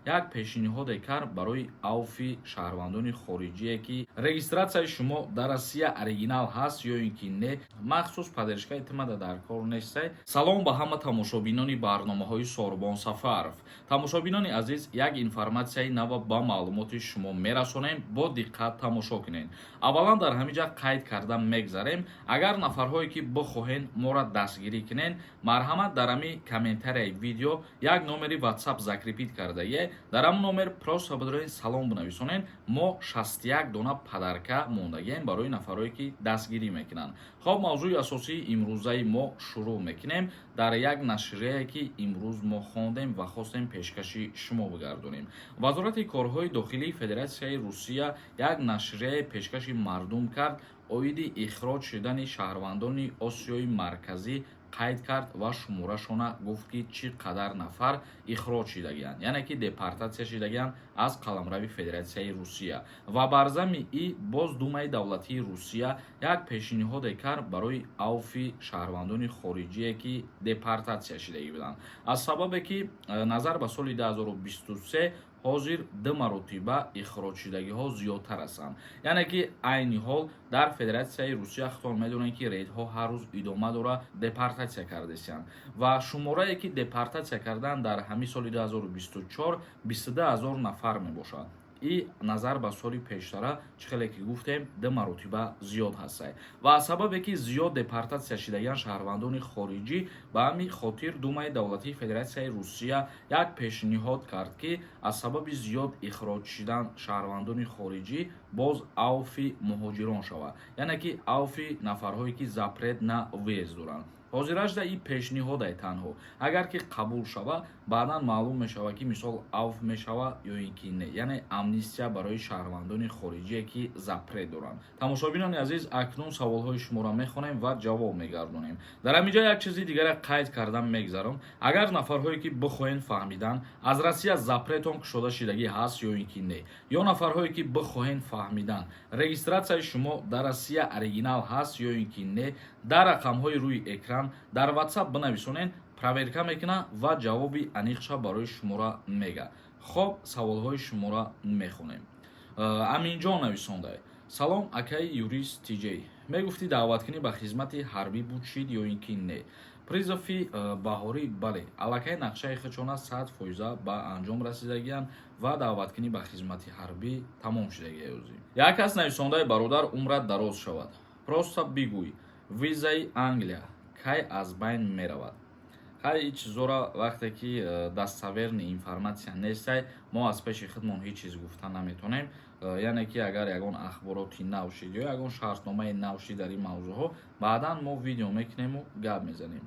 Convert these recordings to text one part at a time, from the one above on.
Як пешниҳоде кард барои авфи шаҳрвандони хориҷие, ки регистратсияи шумо дар Россия оригинал ҳаст ё ин ки не, махсус поддержкаи тимада дар кор нестай. Салом ба ҳама тамошобинони барномаҳои Сорбон Сафаров. Тамошобинони азиз, як информатсияи нава ба маълумоти шумо мерасонем, бо диққат тамошо кунед. Аввалан, дар ҳамин ҷа қайд карда мегзарем: агар нафарҳое ки бихоҳен моро дастгирӣ кунен, марҳамат, дар ҳами комментарияи видео як номери WhatsApp закрепить кардае. Дар ҳамн номер просто бидорен, салом бинависонен. Мо 61 дона подарка мондагием барои нафарҳое ки дастгирӣ мекунанд. Хоб, мавзӯи асосии имрӯзаи мо шурӯъ мекунем. Дар як нашрияе ки имрӯз мо хондем ва хостем пешкаши шумо бигардонем, Вазорати корҳои дохилии Федератсияи Русия як нашрияе пешкаши мардум кард. Оиди ихроҷ шудани шаҳрвандони Осиёи Марказӣ қайд кард ва шуморашона гуфт, ки чӣ қадар нафар ихроҷ шидагианд, яъне ки депортатсия шидагианд аз қаламрави Федератсияи Русия. Ва бар зами и боз Думаи давлатии Русия як пешниҳоде кард барои авфи шаҳрвандони хориҷие, ки депортатсия шидагӣ буданд, аз сабабе ки назар ба соли 2023 ҳозир ду маротиба ихроҷшудагиҳо зиёдтар ҳастанд. Яъне ки айни ҳол дар Федератсияи Русия, худтон медонед, ки рейдҳо ҳар рӯз идома дора, депортатсия кардесиянд ва шуморае ки депортатсия кардан дар ҳамин соли 2024 22 ҳазор нафар мебошад. И назар ба соли пештара, чӣ хеле ки гуфтем, ду маротиба зиёд ҳастай. Ва аз сабабе ки зиёд депортатсия шидагиан шаҳрвандони хориҷӣ, ба ҳамин хотир Думаи давлатии Федератсияи Русия як пешниҳод кард, ки аз сабаби зиёд ихроҷ шудан шаҳрвандони хориҷӣ боз авфи муҳоҷирон шавад, яъне ки авфи нафарҳое ки запрет на въезд доранд. Ҳозиражда ин пешниҳодай танҳо. Агар ки қабул шава, баъдан маълум мешавад, ки мисол авф мешава ё ин ки не, яъне амнистия барои шаҳрвандони хориҷие, ки запрет доранд. Тамошобинони азиз, акнун саволҳои шуморо мехонем ва ҷавоб мегардонем. Дар ҳамин ҷо як чизи дигаре қайд кардан мегзарам: агар нафарҳое ки бихоҳен фаҳмидан, аз Россия запретон кушода шидагӣ ҳаст ё ин ки не, ё нафарҳое ки бихоҳен фаҳмидан, регистратсияи шумо дар Россия оригинал ҳаст ё ин ки не, дар рақамҳои рӯи экран дар WhatsApp бинависонен, проверка мекунад ва ҷавоби аниқша барои шуморо мега. Хоб, саволҳои шуморо мехонем. Аминҷон нависонда: «Салом, акаи юрист тиҷей, мегуфтӣ, даъваткунӣ ба хизмати ҳарбӣ буд шид ё ин ки не? Призови баҳорӣ, бале, аллакай нақшаи худшона 100 фоиза ба анҷом расидагианд ва даъваткунӣ ба хизмати ҳарбӣ тамом шудагиёзӣ». Як кас нависондаи: «Бародар, умрат дароз шавад, просто бигӯй, визаи Англия кай аз байн меравад?» Хай, ин чизоро вақте ки достоверный информатсия нестай, мо аз пеши худмон ҳеҷ чиз гуфта наметонем. Яъне ки агар ягон ахбороти нав шид ё ягон шартномаи нав шид дар ин мавзӯъҳо, баъдан мо видео мекунему гап мезанем.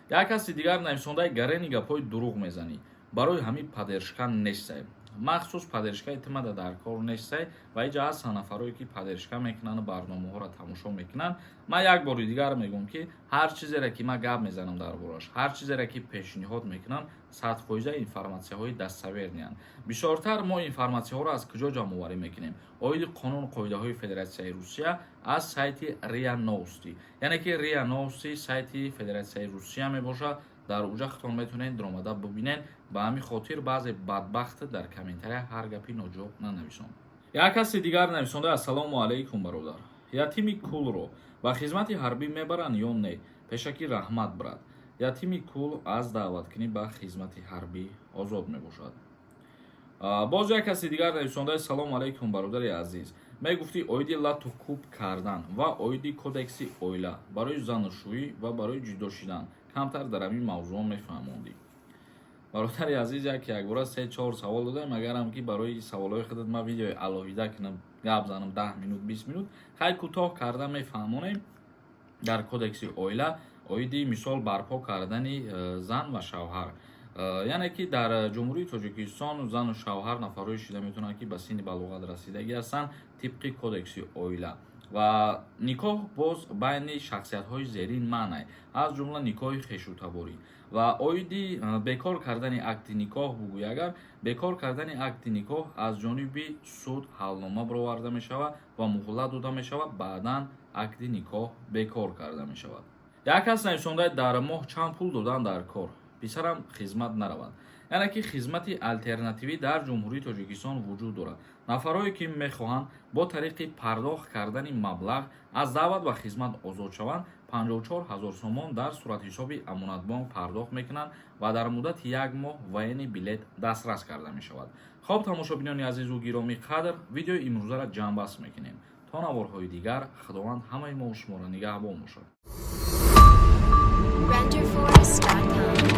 Як каси дигар нависондаи: «Гарени гапҳои дурӯғ мезанӣ, барои ҳамин поддержка нестай». Махсус поддержкаи тимада дар кор нестай ва иҷа ҳастанд нафарое ки поддержка мекунанду барномаҳоро тамошо мекунанд. Ман як бори дигар мегӯям, ки ҳар чизере ки ман гап мезанам дар бораш, ҳар чизере ки пешниҳод мекунам, 100 фоиза информатсияҳои достоверныянд. Бисёртар мо информатсияҳоро аз куҷо ҷамъоварӣ мекунем? Оиди қонуну қоидаҳои Федератсияи Русия аз сайти РИА Новости, яъне ки РИА Новости сайти Федератсияи Русия мебошад. Дар уҷа худтон метавонед даромада бубинед. Ба ҳамин хотир баъзе бадбахт дар комментария ҳар гапи ноҷо нанависон. Як каси дигар нависонда: «Ассалому алайкум, бародар, ятими кулро ба хизмати ҳарбӣ мебаранд ё не? Пешакӣ раҳмат, брат». Ятими кул аз даъваткунӣ ба хизмати ҳарбӣ озод мебошад. Боз як каси дигар нависондаи: «Салому алайкум, бародари азиз, мегуфтӣ оиди лату кӯб кардан ва оиди кодекси оила барои занушӯӣ ва барои ҷудо шидан камтар дар ҳамин мавзӯъ мефаҳмондӣ». Бародари азиз, як якбора се чор савол додаем. Агарам ки барои саволҳои худат ман видеои алоҳида кунам, гап занам 10 минут, 20 минут, хай, кӯтоҳ карда мефаҳмонем. Дар кодекси оила оиди мисол барпо кардани зан ва шавҳар, яъне ки дар Ҷумҳурии Тоҷикистон зану шавҳар нафарҳое шида метавонанд, ки ба синни балоғат расидагӣ ҳастанд тибқи кодекси оила. Ва никоҳ боз байни шахсиятҳои зерин манъ, аз ҷумла никоҳи хешутаборӣ. Ва оиди бекор кардани акти никоҳ бугӯй, агар бекор кардани акти никоҳ аз ҷониби суд ҳалнома бароварда мешавад ва муҳлат дода мешавад, баъдан акди никоҳ бекор карда мешавад. Як кас нависонда: «Дар моҳ чанд пул додан дар кор, писарам хизмат наравад?» Яъне ки хизмати алтернативӣ дар Ҷумҳурии Тоҷикистон вуҷуд дорад. Нафарое ки мехоҳанд бо тариқи пардохт кардани маблағ аз даъват ба хизмат озод шаванд, 54 ҳазор сомон дар суратҳисоби Амонатбонк пардохт мекунанд ва дар муддати як моҳ военный билет дастрас карда мешавад. Хоб, тамошобинони азизу гиромӣ қадр, видеои имрӯзаро ҷамъбаст мекунем. То наворҳои дигар, Худованд ҳамаи мо шуморо нигаҳбон бошад. Renderforest.com.